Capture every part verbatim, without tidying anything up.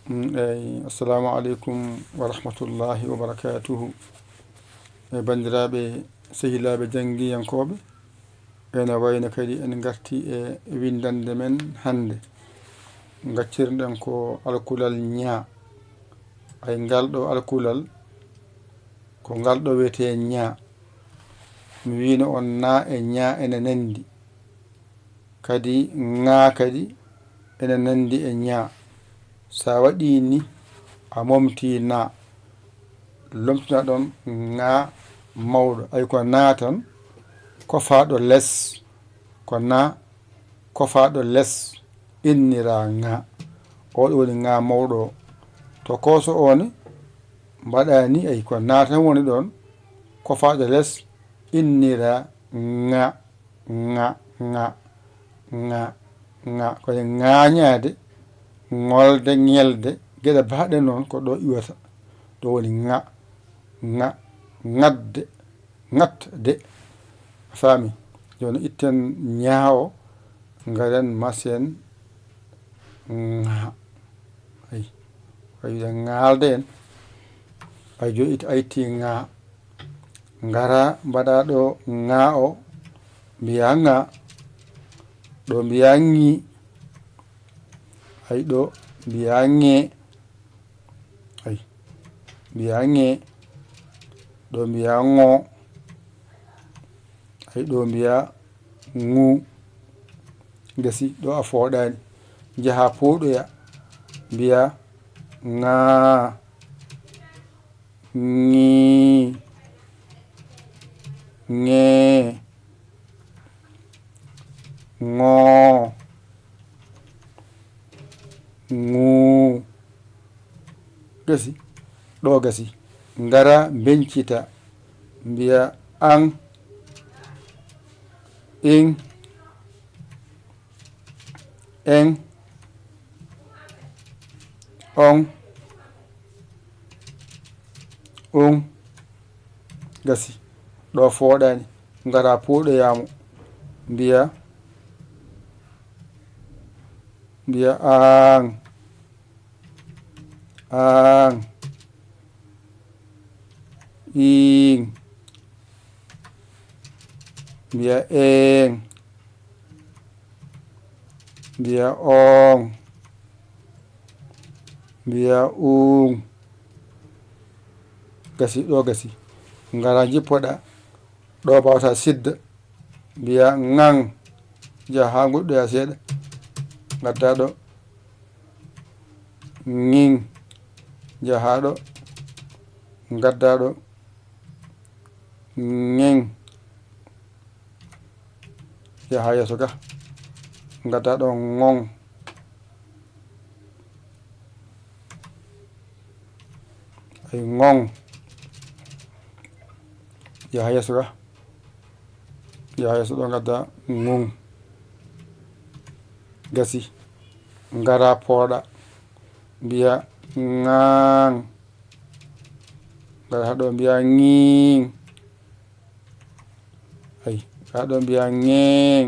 Mm, eyi, assalamu aleykum wa rahmatullahi wa barakatuhu. E banndiraaɓe, sehilaaɓe janngiyankooɓe, ene wayno kadi en ngarti e winndannde men hannde. Ngaccirɗen ko alkulal ñaa. Ay, ngal ɗo alkulal, ko ngal ɗo wiyetee ñaa. Mi wiino on naa e ñaa ene nanndi. Kadi ŋaa kadi ene nanndi e ñaa. So a waɗii ni, a momtii naa. Lomtina ɗon ŋaa mawɗo. Ay, ko naa tan, kofaaɗo les. Ko naa kofaaɗo les inniraa ŋaa. Oo ɗoo woni ŋaa mawɗo o. Tokooso o ne, mbaɗaa ni, ay, ko naa tan woni ɗon, kofaaɗo les inniraa ŋaa. Ŋa, ŋa, ŋa, ŋa. Ko e ŋaañaade, ŋolde, ñelde, geɗe baɗɗe noon ko ɗo iwata. Ɗo woni ŋa, ŋa, ŋatde, ŋatde. A faami? Jooni itten ñaa o, ngaren masen ŋa. Ay, ay, ŋaalde en. Ay, jooni it-, a itti ŋa. Ngara, mbaɗa ɗo ŋaa o, mbiya ŋa. Ɗo mbiya ŋi. Ay, ɗo mbiya ŋe. Ay, mbiya ŋe. Ɗo mbiya ŋo. Ay, ɗo mbiya ŋu. Gasi, ɗo a fooɗaani. Njaha pooɗoya. Mbiya ŋaa. Ŋii. Ŋee. Ŋoo. Ŋuu. Gasi. Ɗo gasi. Ngara mbeñcita. Mbiya aŋ. Iŋ. Eŋ. Oŋ. Uŋ. Gasi. Ɗo fooɗaani. Ngara pooɗoya mo. Mbiya. Mbiya aŋ. Aŋ. Iiŋ. Mbiya eeŋ. Mbiya ooŋ. Mbiya uuŋ. Gasi, ɗo gasi. Ngara njippoɗa. Ɗo mbawata sidda. Mbiya ŋaŋ. Njaha haa ngoɗɗoya seeɗa. Ngadda ɗo. Ŋiŋ. Njaha ɗo. Ngadda ɗo. Ŋeŋ. Yaha yeeso ga. Ngadda ɗo ŋoŋ. Ay, ŋoŋ. Yaha yeeso ga. Yaha yeeso ɗo ngadda ŋuŋ. Gasi. Ngara pooɗa. Mbiya ŋaaŋ. Ngara haa ɗo mbiya ŋiiŋ. Ay, haa ɗo mbiya ŋeeŋ.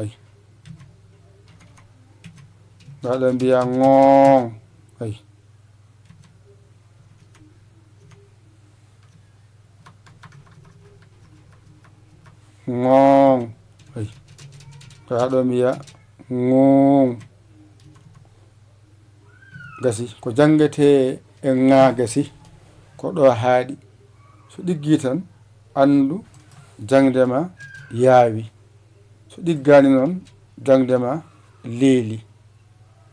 Ay. Haa ɗo mbiya ŋooŋ. Ay. Ŋooŋ. Ay. Haa ɗo mbiya ŋuuŋ. Gasi, ko janngetee e ŋaa gasi, ko ɗo haaɗi. So ɗiggii tan, anndu jaŋde ma yaawi. So ɗiggaani noon, jaŋde ma leeli.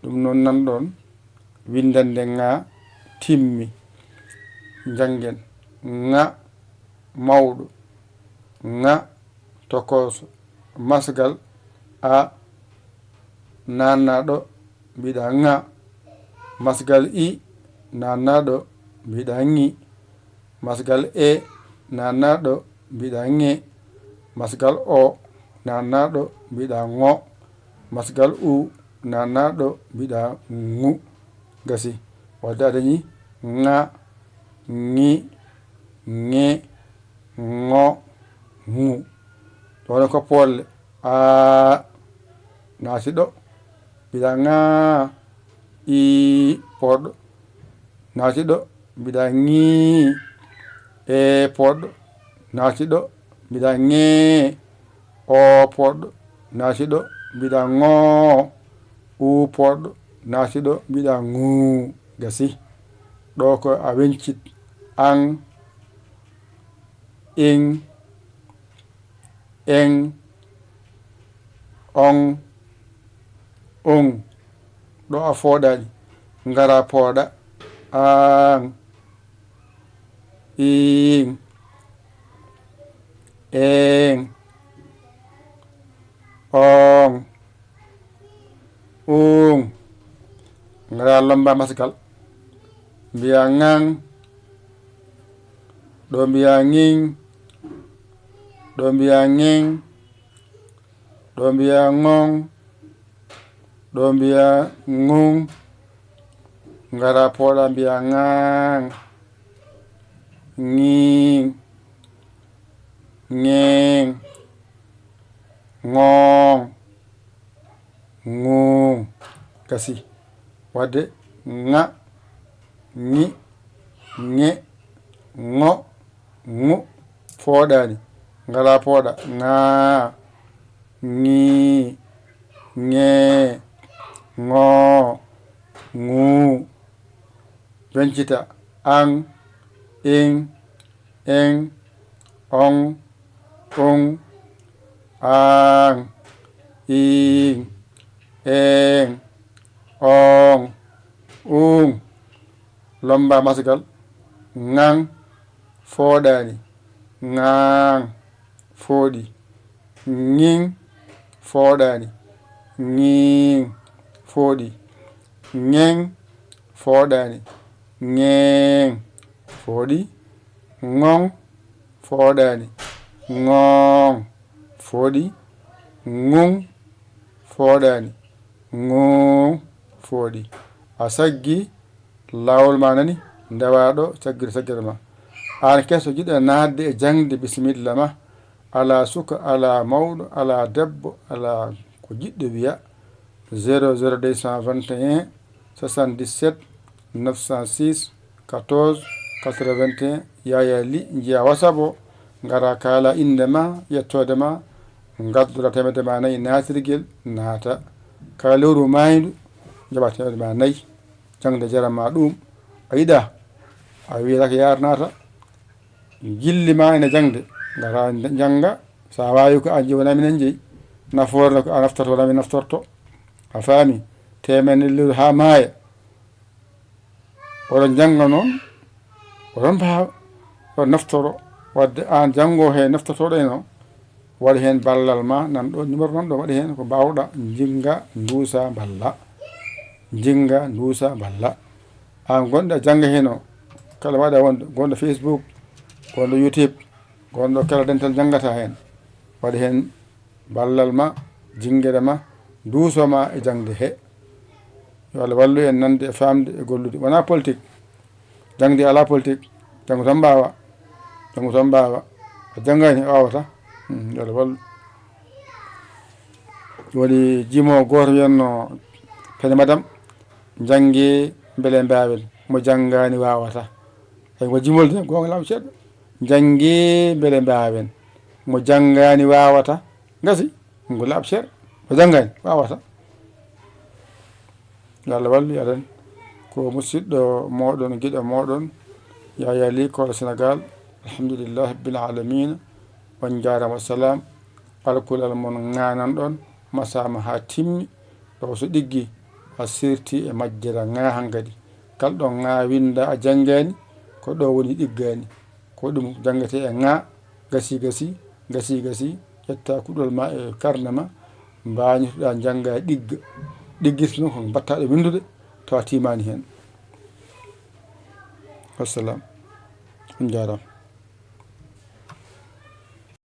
Ɗum noon nan ɗoon, winndannde ŋaa timmi. Njanngen. Ŋa mawɗo. Ŋa tokooso. Masgal a naatnaaɗo mbiɗa ŋa. Masgal i naatnaaɗo mbiɗa ŋi. Masgal e naatnaaɗo mbiɗa ŋe. Masgal o naatnaaɗo mbiɗa ŋo. Masgal u naatnaaɗo mbiɗa ŋu. Gasi. Wadde a dañi ŋa, ŋi, ŋe, ŋo, ŋu. Ɗo woni ko poolle. A naati ɗo. Mbiɗa ŋa. I poɗɗo, naati ɗo, mbiɗa ŋii. E poɗɗo, naati ɗo, mbiɗa ŋee. O poɗɗo, naati ɗo, mbiɗa ŋoo. U poɗɗo, naati ɗo, mbiɗa ŋuu. Gasi. Ɗo ko a wencit. Aŋ, iŋ, eŋ, oŋ, uŋ. Ɗo a fooɗaani. Ngara pooɗa. Aaŋ. Iiŋ. Eeŋ. Ooŋ. Uuŋ. Ngara lomba masgal. Mbiya ŋaŋ. Ɗo mbiya ŋiŋ. Ɗo mbiya ŋeŋ. Ɗo mbiya ŋoŋ. Ɗo mbiya ŋuŋ. Ngara pooɗa mbiya ŋaaŋ. Ŋiiŋ. Ŋeeŋ. Ŋooŋ. Ŋuuŋ. Gasi. Wadde ŋa, ŋi, ŋe, ŋo, ŋu. Fooɗaani. Ngala pooɗa. Ŋaa, ŋii, ŋee, ŋoo, ŋuu. Wencita. Aŋ, iŋ, eŋ, oŋ, uŋ, aaŋ, iiŋ, eeŋ, ooŋ, uuŋ. Lomba masgal. Ŋaŋ, fooɗaani. Ŋaaŋ, fooɗi. Ŋiŋ, fooɗaani. Ŋiiŋ, fooɗi. Ŋeŋ, fooɗaani. Ŋeeŋ, fooɗi. Ŋoŋ, fooɗaani. Ŋooŋ, fooɗi. Ŋuŋ, fooɗaani. Ŋuuŋ, fooɗi. A saggi laawol ma nani, ndewaaɗo saggirde saggere ma. Aan keso jiɗa naatde e jaŋde, bisimilla ma. Alaa suka, alaa mawɗo, alaa debbo, alaa ko jiɗɗo wiya. Zéro zéro deux cent vingt et un, soixante-dix-sept, neuf cent six, quatorze, quatre-vingt-un. Yaya Li, njiya WhatsApp o, ngara kaala innde ma, yettoode ma, ngaddora teemedde ma nayi naatirgel, naata. Kala lewru maayndu, njaɓa teemedde ma nayi. Jaŋde jaran ma ɗum. A yiɗa, a wiya raka yaar naata. Jilli ma ene jaŋde, ngara njaŋga. So a waawi ko an jeyi, wona minen jeyi. Nafoore ko a naftorto, wona min naftorto. A faami? Teemen lewru haa maaya. Oɗon njannga noon, oɗon mbaawa, oɗon naftoro. Wadde aan janngo he naftortoɗo en o, waɗ heen ballal ma, nan ɗo, numéro nan ɗo, waɗ heen ko mbaawɗa, njinnga, nduusa, mballa. Njinnga, nduusa, mballa. Aan gonɗo a jannga heen o, kala mbaɗa wonde, gonɗo Facebook, gonɗo YouTube, gonɗo kala dental janngata heen. Waɗ heen ballal ma, jinngere ma, duuso ma e jaŋde he. Yo Allah wallu en nande e faamde e gollude. Wonaa politik. Jaŋde alaa politik. Janngo tan mbaawa. Janngo tan mbaawa. A janngaani, a waawata. Hmm, yo Allah wallu. Waɗi jimo gooto wiyatno Pene Madam, njannge mbele mbaawen. Mo janngaani waawata. Ay, wa jimol de, goonga laaɓi ceerɗo. Njannge mbele mbaawen. Mo janngaani waawata. Ngasi, ngo laaɓi ceerɗo. Mo janngaani waawata. Yo Allah wallu, yo Allah. Ko musiɗɗo mooɗon, giɗo mooɗon, Yaya Li, Koolo Senegaal. Alhamdulillahi Rabbil Aalamiina. On njaaraama, salaam. Alkulal mon ŋaanan ɗon, masaama haa timmi. Ɗo so ɗiggi, a sirti e majjere ŋaa hankadi. Kala ɗo ŋaa winnda a janngaani, ko ɗo woni ɗiggaani. Ko ɗum janngetee e ŋaa, gasi, gasi, gasi, gasi, ƴetta kuɗol ma e karne ma, mbaañitoɗaa njannga e ɗigga. Ɗiggitno ko mbaɗtaa ɗo winndude, tawa tiimaani heen. Wassalam. On njaaraama.